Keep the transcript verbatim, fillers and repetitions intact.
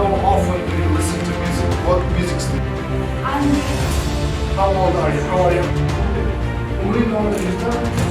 How often do you listen to music? What music style? I'm How old are you? How are you? Moving on the guitar.